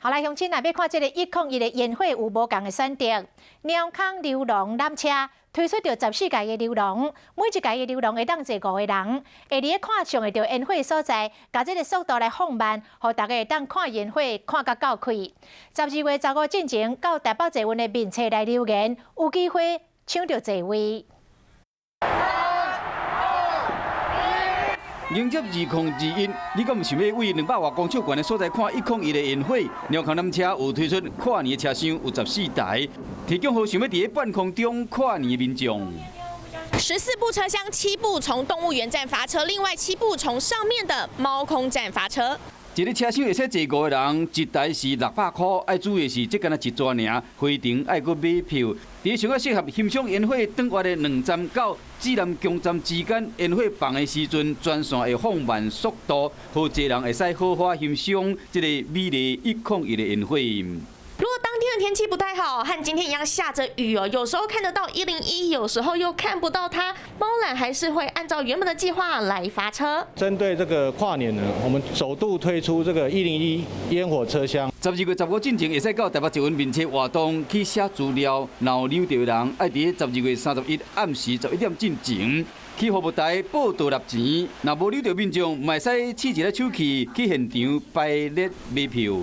好來，鄉親若欲看這个101的煙火有無仝的選擇，貓空溜廊纜車推出著14台的溜廊，每一台的溜廊會當坐五个人，會佇咧看上會著煙火所在，共這个速度來放慢，予大家會當看煙火看甲夠開。12月15進前到台北捷運的面冊來留言，有機會搶著座位。迎接2021，你敢有想欲對200外公尺懸的所在看101的煙火？貓空纜車有推出跨年的車廂，有14台，提供予想欲佇咧半空中跨年的民眾。14部車廂，7部從動物園站發車，另外7部從上面的貓空站發車。一个車廂會使坐五个人，一台是600箍。愛注意的是，這敢若一逝爾，回程愛閣買票。佇上較適合欣賞煙火轉彎的兩站到指南宮站之間，煙火放的時陣，全線會放慢速度，予濟人會使好好欣賞這个美麗101的煙火。如果當天的天氣不太好，和今天一樣下着雨哦，有時候看得到101，有時候又看不到它。貓纜還是會按照原本的計劃來發車。針對這個跨年呢，我們首度推出這個一零一煙火車廂。12月15進前會使到台北捷運面冊活動去寫資料，若有溜著的人，愛佇12月31暗時11點進前去服務台報到納錢。若無溜著民眾，嘛會使試一下手氣去現場排列買票。